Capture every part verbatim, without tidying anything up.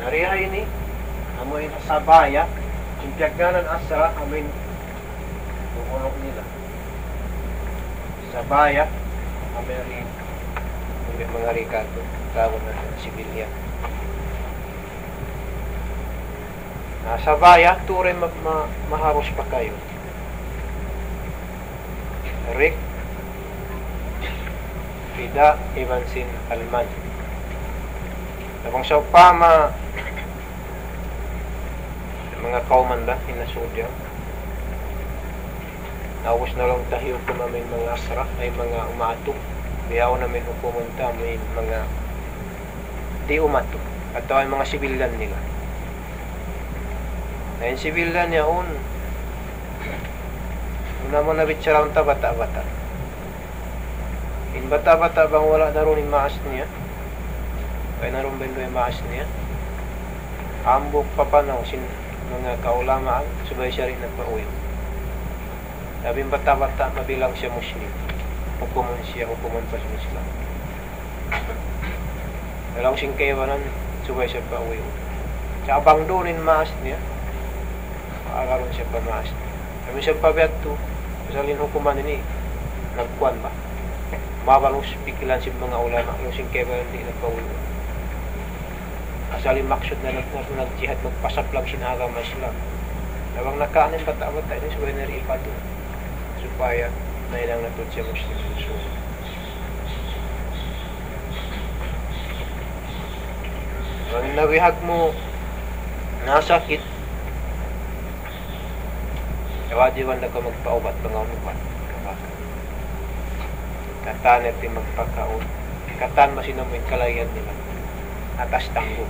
Ari ha ini, amu in sabaya, in piyagngānan asra, amu in dumunuk nila. Sabaya, amu in, amu in manga rikatu, tawag natu' civilian. Na, sabaya, tuud ma-, ma-, maharus pakayun. Rik, pida, iban sin alman. Na bang sawpama, manga kawman da, in nasuud yan. Na ubus na laung ta hihukum amu in manga asra, ay manga umaatu. Bihaun amu in hukumun ta amu in manga di' umaatu. Atawa in manga sibilyan nila. Na in sibilyan yaun, muna-muna bicharahun ta bata'-bata'. In bata'-bata' bang wala' da duun in maas niya, way na duun bang duun in maas niya, hambuuk papanaw sin manga kaulamaan, subay siya di' na pauwi'. Sabab in bata'-bata' mabilang siya Muslim. Hukumun siya, hukumun pa sin Islam. Laung sin kaibanan, subay siya pauwi'. Sa' bang duun in maas niya, agarun siya pa maas niya. Amu in sabab biya' hādtu, pasal in hukuman ini, nagkuwan ba? Mabalus pikilan sin manga ulama, laung sin kaibanan di' na pauwi'. Pasal in maksud na nag-, nag-, nagjihad, magpasaplag sin agama Islam. Na bang nakawa' in bata'-bata' ini, subay na di' ipatu. Supaya nahinang na tuud siya Muslim. So, bang in nabihag mu nasakit, kawajiban da kaw magpaubat, mangaubat. Katan yadtu in magpakaun. Katan masi na mu in kalagihan nila. Atas tanggung.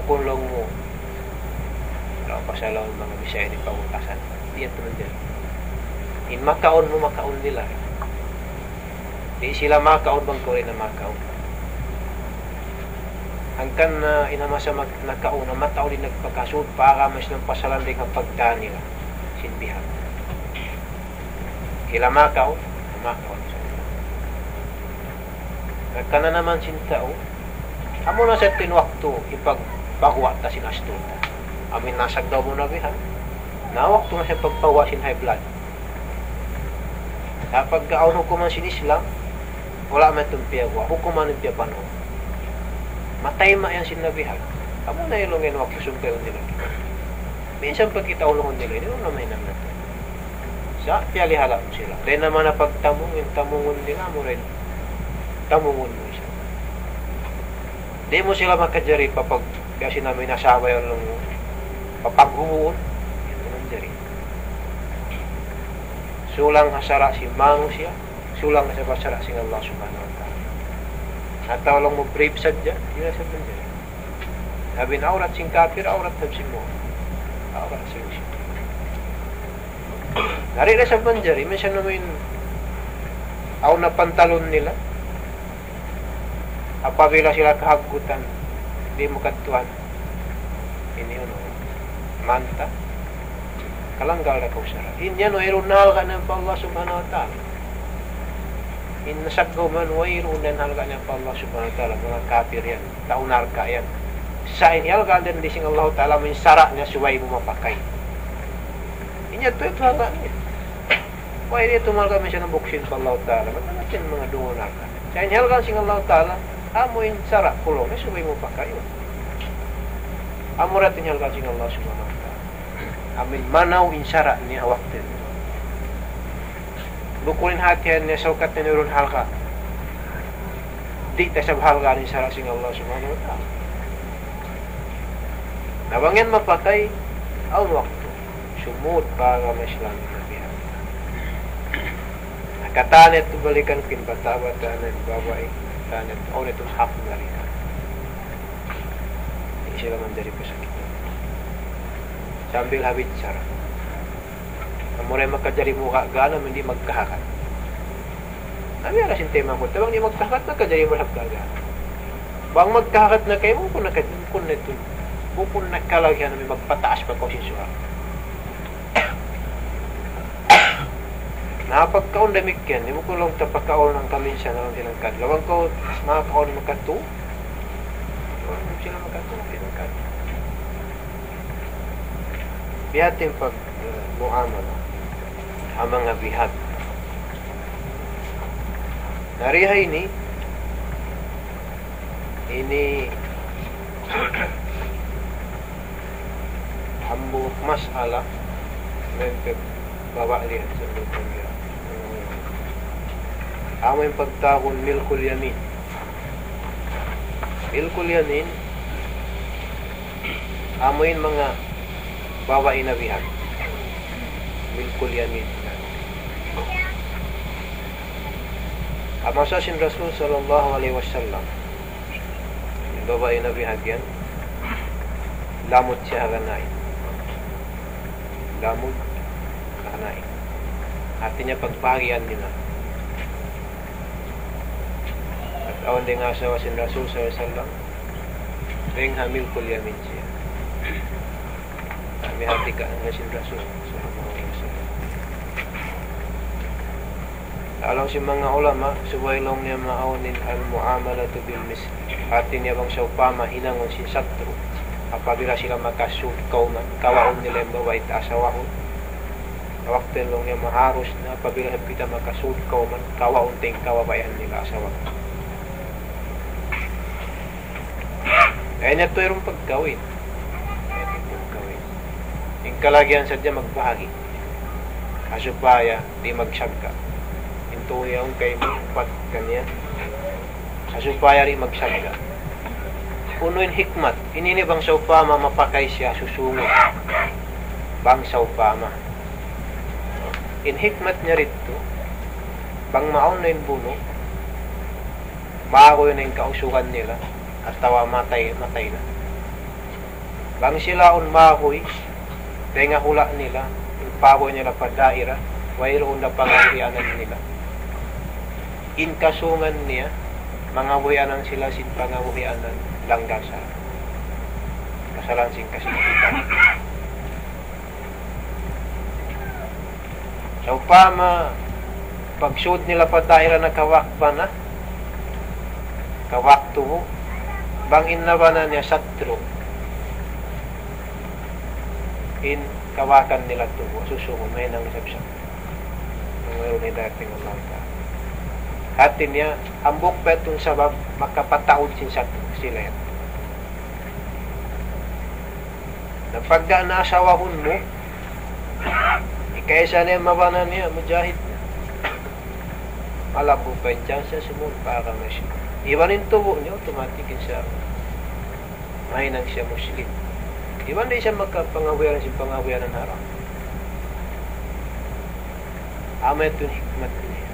Bukun laung mu, laung pasal laung manga Bisaya di' pangutasan. Di' yadtu manjari. In makaun mu, makaun nila. Di' sila makaun bang kaw di' na makaun. Hangkan na in masa mag-, nakauna, mataud in nagpakasud, pa agama Islam pasalan dayn ha pagtahan nila sin bihag. Sila makaun, makaun. Nagkananaman sin tau, amu na sa in waktu hipagpaguwa' ta sin astu ta. Amu in nasaggaw mu na bihan. Na waktu na sa in pagpaguwa' sin high blood. Na pagka awn hukuman sin Islam, wala' man tuud piyaguwa', hukuman in piyapanun. Matay ma yan sin nabihag. Amu na in laung in waktu sumpay nila. Minsan pa kita ulungun nila, di' na mahinang natu'. Sa' piyalihala' mu sila. Dayn ha manga pagtamung, in tamungun nila, amu ra in tamungun mu isab. Di' mu sila makajari papag-, biya' sin amu in asaba yan laung mu, papaghubuun. Di' manjari. Sulang ha sara' sin manusiya', sulang ha sara' sin Allah Subhanahu wa Ta'ala. Atawa laung mu brave sadja, di' na sa' manjari. Sabab in awrat sin kapir, awrat sin mu'min. Awrat sin Muslim. Di' na sa' manjari, minsan amu in, awn na pantalon nila. Apabila sila kahaggutan, di' mu kadtuan. Ini unu, manta. Kalanggal da kaw sara'. In yan, wayruun na halga' niya pa Allah Subhanahu wa Ta'ala. In nasaggaw man, wayruun na halga' niya pa Allah Subhanahu wa Ta'ala. Manga kapir yan. Tau narka' yan. Sa' in halga' niya dayn sin Allah Ta'ala, amu in sara' niya subay mu mapakay. In yan, yadtu, yadtu halga' niya. Way, di' tumalga' minsan in buksin pa Allah Ta'ala. Matamat yan manga dungan narka'. Sa' in halga' sin Allah Ta'ala, amu in sara' kulaw, na subay mu pakayun. Amu ra in halga' sin Allah Subhanahu wa Ta'ala. Amu in manaw in sara' niya waktu. Bukun in hatihan niya, saukat niya nurun halga'. Di' ta isab halgaan in sara' sin Allah Subhanahu wa Ta'ala. Na bang yan mapakay, awn waktu. Sumud pa agama Islam in nabihag. Na katan yadtu balikan ku in bata'-bata' na in babai, katan yadtu, awn yadtu hak nila. Di' sila manjari pasakitan. Sambil ha bichara. Amu ra in makajari mu ga-, gana, di' magkahakat. Na biya' ra sin taymanghud ta, bang di' magkahakat, makajari mu ra ga-, gana. Bang magkahakat na kaymu, bukun na ka-, bukun na tuud. Bukun na kalagihan amu in magpataas pa kaw sin suwara. Na pagkaun damikkiyan, di' mu kunu' laung ta pakaun hangkan minsan na laung sin hangkan. Laung kaw, makaun makatu. Sila magkatu, sila magkatu. Biya' ha yan in pag, uh, muamala ha manga bihag. Na dayn ha ini, ini hambuuk mas'ala, amu in pagbawa' niya sa' lupa niya. Amu in pagtawagun milkul yamin. Milkul yamin, amu in manga babai na bihag. Milkul yamin. Amu sa sin Rasul sallallahu alayhi wasallam, in babai na bihag yan, lamud siya ha ganaim. Lamud ha ganaim. Hati niya pagbahagian nila. At awn dayn ha asawa sin Rasul sallallahu alayhi wasallam, dayn ha milkul yamin siya. Kami hati ka na sin Rasul sallallahu alayhi wasallam. Laung sin manga ulama, subay laung niya maawn in al-mu'amalatu bil misl. Hati niya bang sawpama hinangun sin satru', apabila sila makasud kawman, kawaun nila in babai ta asawahun. Waktu laung niya maharus na apabila kita makasud kawman, kawaun ta in kababaihan nila asawahun. Kaya niya tuud in pagkawin. Kaya niya tuud in pagkawin. In kalagihan sadja magbahagi. Ha supaya di' magsagka'. In tuud yaun kay magpat kaniya. Ha supaya di' magsagka'. Unu in hikmat? Ini ini bang sawpama mapakay siya susūngun. Bang sawpama. In hikmat niya didtu, bang maawn na in bunu', maguy na in kausugan nila, atawa matay, matay na. Bang sila awn maguy, dayn ha hula' nila, in paguy nila pa daira, wayruun na pangabuhianan nila. In kasūngan niya, mangabuhianan sila sin pangabuhianan langgal sa kasalan sin kasigpitan. Sawpama, pagsud nila pa daira na kawak pa na, kawak tubu', bang in nabana niya satru', in kawakan nila tubu', susūngun, mahinang isab satru'. Bang wayruun hidayat sin Allah Ta'ala. Hati niya, hambuuk pa yadtu in sabab makapataud sin satru', sila yan. Na pagka naasawahun mu, ikaisa niya mabana niya, mujahid na. Malabbu pa in chance niya sumud pa agama Islam. Iban in tubu' niya, automatic, insya Allah, mahinang siya Muslim. Iban di' siya makapangabuhianan sin pangabuhianan haram. Amu yadtu in hikmat niya.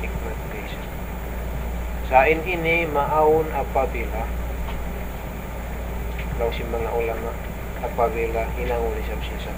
Hikmat niya. Sa' in ini maawn apabila, laung sin manga ulama, apabila hinangun isab sin sa